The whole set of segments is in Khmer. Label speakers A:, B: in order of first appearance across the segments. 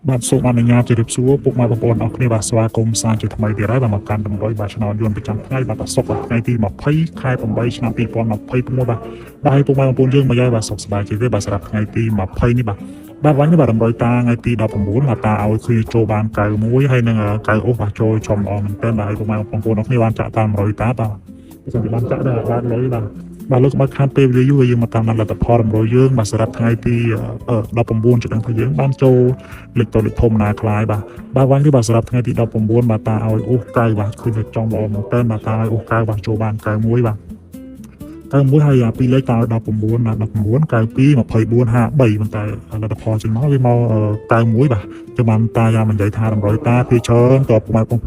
A: បាទសូមអនុញ្ញាតជម្រាបសួរពុកម៉ែបងប្អូនអរគ្នាបាទស្វាគមន៍សាជាថ្មីទៀតហើយបាទមកកាន់តម្រុយបាទឆ្នោតយន្តប្រចាំថ្ងៃបាទអាសុកបាទថ្ងៃទី20ខែ8ឆ្នាំ2026បាទបាទហើយពុកម៉ែបងប្អូនយើងមកយាយបាទសុខសប្បាយជាទេបាទសម្រាប់ថ្ងៃទី20នេះបាទបាទវិញនេះបាទតម្រុយតាថ្ងៃទី19បាទតាឲ្យឃើញចូលបាន91ហើយនឹង9អូសបាទចូលចំល្អមែនទែនបាទហើយពុកម៉ែបងប្អូនអរគ្នាបានចាក់តាមតម្រុយតាបាទបើសិនជាបានចាក់ដែរបានលុយបាទបាទលោកកុំឲ្យខាតពេលវេលាយូរយើងមកតាមដានលទ្ធផលតម្រុយយើងបាទសម្រាប់ថ្ងៃទី19ចុចដឹងថាយើងបានចូល លេខតូចលេខធំណាខ្លាយបាទបាទវាញ់នេះបាទសម្រាប់ថ្ងៃទី19បាទតាឲ្យអូសកៅបាទឃើញថាចង់ល្អមែនតើបាទតាឲ្យអូសកៅបាទចូលបានកៅមួយបាទកៅមួយហើយអាពីរលេខតាឲ្យ19បាទ19 92 24 53ប៉ុន្តែលទ្ធផលចេញមកវាមក91បាទចឹងបានតាយ៉ាងមិននិយាយថាតម្រុយតាពីច្រើនតពុកម៉ែបង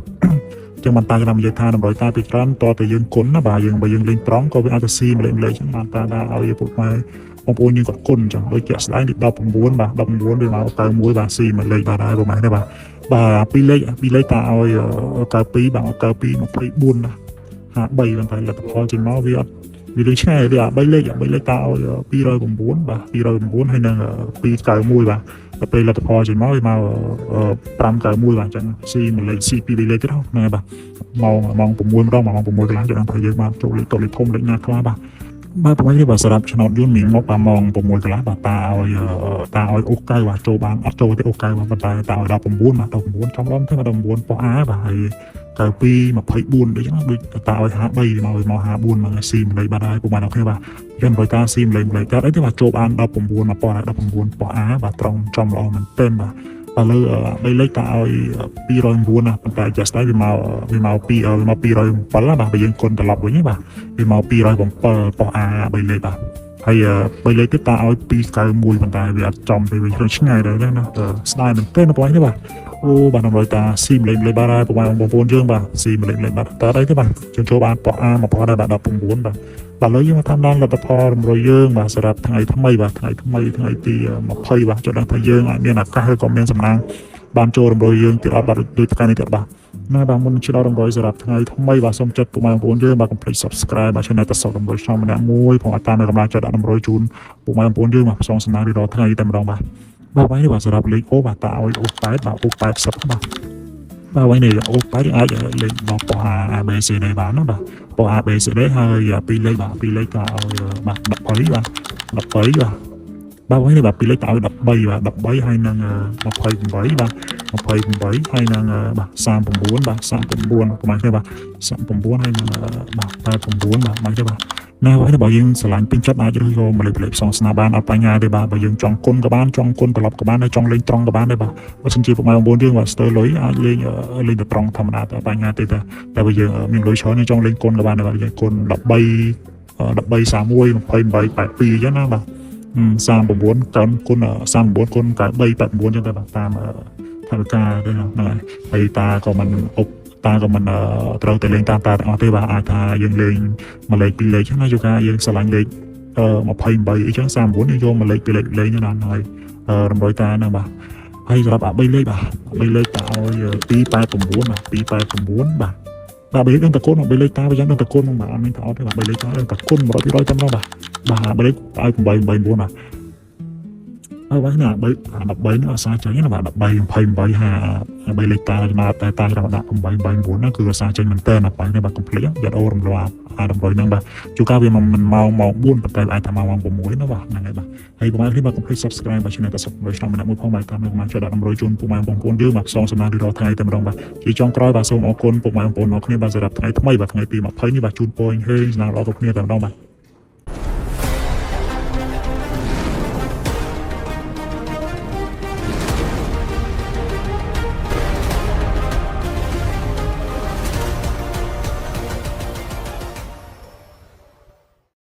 A: ចឹងបានតាយ៉ាងនិយាយថាតម្រុយតាពីច្រើនតតែយើងគុណណាបាទយើងបើយើងលេងត្រង់ក៏វាអាចទៅស៊ីម្លេចម្លេចចឹងបានតាដាក់ឲ្យពុកម៉ែ បងប្អូនយើងគាត់គុណអញ្ចឹងដូចជាក់ស្ដែងទី19បាទ19វាមក91បាទស៊ីមួយលេខបាទហើយប្រហែលនេះបាទបាទពីរលេខពីរលេខតាឲ្យ92បាទ92 24ណា53ប៉ុន្តែលទ្ធផលចេញមកវាអត់វាលឿនឆ្ងាយវាអា3លេខអា3លេខតាឲ្យ209បាទ209ហើយនឹង291បាទដល់ពេលលទ្ធផលចេញមកវាមក591បាទអញ្ចឹងស៊ីមួយលេខស៊ីពីរលេខទៀតហ្នឹងហើយបាទម៉ោងម៉ោង6ម្ដងម៉ោង6កន្លះចឹងថាយើងបានចូលលេខតូចលេខធំលេខណាខ្លះបាទ បាទប្រហែលនេះបាទសម្រាប់ឆ្នោតយួនមានមកបាទម៉ោង6កន្លះបាទតាឲ្យតាឲ្យអូសកៅបាទចូលបានអត់ចូលទេអូសកៅបាទប៉ុន្តែតាឲ្យ19បាទ19ចំឡំទេបាទ19ប៉ុស្អាបាទហើយ92 24ដូចហ្នឹងដូចតាឲ្យ53មកមក54មកស៊ីម្លេចបាទហើយពុកម៉ែអ្នកគ្នាបាទយ៉ាងបើតាស៊ីម្លេចម្លេចតែអីទេបាទចូលបាន19មកប៉ុស្19ប៉ុស្អាបាទត្រង់ចំល្អមែនទែនបាទបាទលើ3លេខតាឲ្យ209ណាប៉ុន្តែចាស់ស្ដាយវាមកវាមក2វាមក207ណាបាទបើយើងគុណត្រឡប់វិញបាទ វាមក207ប៉ុស្អា3លេខបាទហើយ3លេខទៀតតាឲ្យ291ប៉ុន្តែវាអត់ចំទេវាឆ្ងាយដែរណាស្ដាយមែនទែនបងប្អូននេះបាទអូបាទតម្រុយតាស៊ីម្លេចម្លេចបាទហើយបងប្អូនយើងបាទស៊ីម្លេចម្លេចបាទតើអីទេបាទយើងចូលបានប៉ុស្អាមកប៉ុស្ដែរបាទ19បាទបាទឥឡូវយើងមកតាមដានលទ្ធផលតម្រុយយើងបាទសម្រាប់ថ្ងៃថ្មីបាទថ្ងៃថ្មីថ្ងៃទី20បាទចុះដឹងថាយើងអាចមានឱកាសឬក៏មានសំណាងបានចូលតម្រុយយើងទៀតអត់បាទដូចថ្ងៃនេះទៀតបាទ ណាបាទមុននឹងជិះដល់តម្រុយសម្រាប់ថ្ងៃថ្មីបាទសូមចិត្តពុកម៉ែបងប្អូនយើងបាទកុំភ្លេច Subscribe បាទ Channel តសក់តម្រុយឆ្នាំម្នាក់មួយផងឲ្យតាមនៅកម្លាំងចិត្តដាក់តម្រុយជូនពុកម៉ែបងប្អូនយើងបាទផ្សងសំណាងរីរាល់ថ្ងៃតែម្ដងបាទបាទវិញនេះបាទសម្រាប់លេខអូបាទតាឲ្យអូ8បាទអូ80បាទបាទវិញនេះអូ8អាចលេខដល់ប៉ុស្ A B C D បានណាបាទប៉ុស្ A B C D ហើយពីរលេខបាទពីរលេខតាឲ្យបាទ13បាទ13បាទបាទវិញនេះបាទពីរលេខតាឲ្យ13បាទ13ហើយនឹង28បាទ 28ហើយនឹងបាទ39បាទ39ប្រហែលទេបាទ39ហើយនឹងបាទ89បាទប្រហែលទេបាទណាហើយបើយើងស្រឡាញ់ពេញចិត្តអាចរើសយកម្លេចម្លេផ្សងស្នាបានអត់បញ្ហាទេបាទបើយើងចង់គុណក៏បានចង់គុណត្រឡប់ក៏បានដែរចង់លេងត្រង់ក៏បានដែរបាទបើសិនជាពុកម៉ែបងប្អូនយើងបាទស្ទើរលុយអាចលេងលេងទៅត្រង់ធម្មតាទៅបញ្ហាទេតែតែបើយើងមានលុយច្រើនយើងចង់លេងគុណក៏បានដែរបាទយើងគុណ13 13 31 28 82អញ្ចឹងណាបាទ39កើគុណ39គុណ93 89អញ្ចឹងទៅបាទតាម ថវិកាទេហ្នឹងហើយហើយតាក៏មិនអុបតាក៏មិនត្រូវតែលេងតាមតាទាំងអស់ទេបាទអាចថាយើងលេងមួយលេខពីរលេខហ្នឹងណាយូកាយើងស្រឡាញ់លេខ28អីចឹង39យើងយកមួយលេខពីរលេខលេងហ្នឹងណាហើយតម្រុយតាហ្នឹងបាទហើយសម្រាប់អា3លេខបាទ3លេខតាឲ្យ289បាទ289បាទបាទ3លេខនឹងតគុណ3លេខតាវាយ៉ាងនឹងតគុណហ្នឹងបាទអត់មានថាអត់ទេបាទ3លេខតានឹងតគុណ100%តែម្ដងបាទបាទ3លេខឲ្យ8 8 9បាទ ហើយវិញណា3 13នោះអាសាចេញណាបាទ13 28 5 3លេខតាមកតែតាចាំដាក់8 8 9ហ្នឹងគឺអាសាចេញមែនតើណាបាទនេះបាទកុំភ្លេចយ៉ាត់អូរំលោះអាតម្រុយហ្នឹងបាទជួនកាលវាមិនម៉ោងម៉ោង4ប៉ុន្តែអាចថាម៉ោង6ណាបាទហ្នឹងហើយបាទហើយបងប្អូននេះបាទកុំភ្លេច Subscribe បាទ Channel តសុខ100ឆ្នាំម្នាក់មួយផងបាទតាមនឹងមកជួយដាក់តម្រុយជូនពុកម៉ែបងប្អូនយើងបាទផ្សងសំណាងរាល់ថ្ងៃតែម្ដងបាទជាចុងក្រោយបាទសូមអរគុណពុកម៉ែបងប្អូនអរគ្នាបាទសម្រាប់ថ្ងៃថ្មីបាទថ្ងៃទី20នេះបាទជូនពរហេងសំណាងល្អគ្រប់គ្នាតែម្ដងបាទ។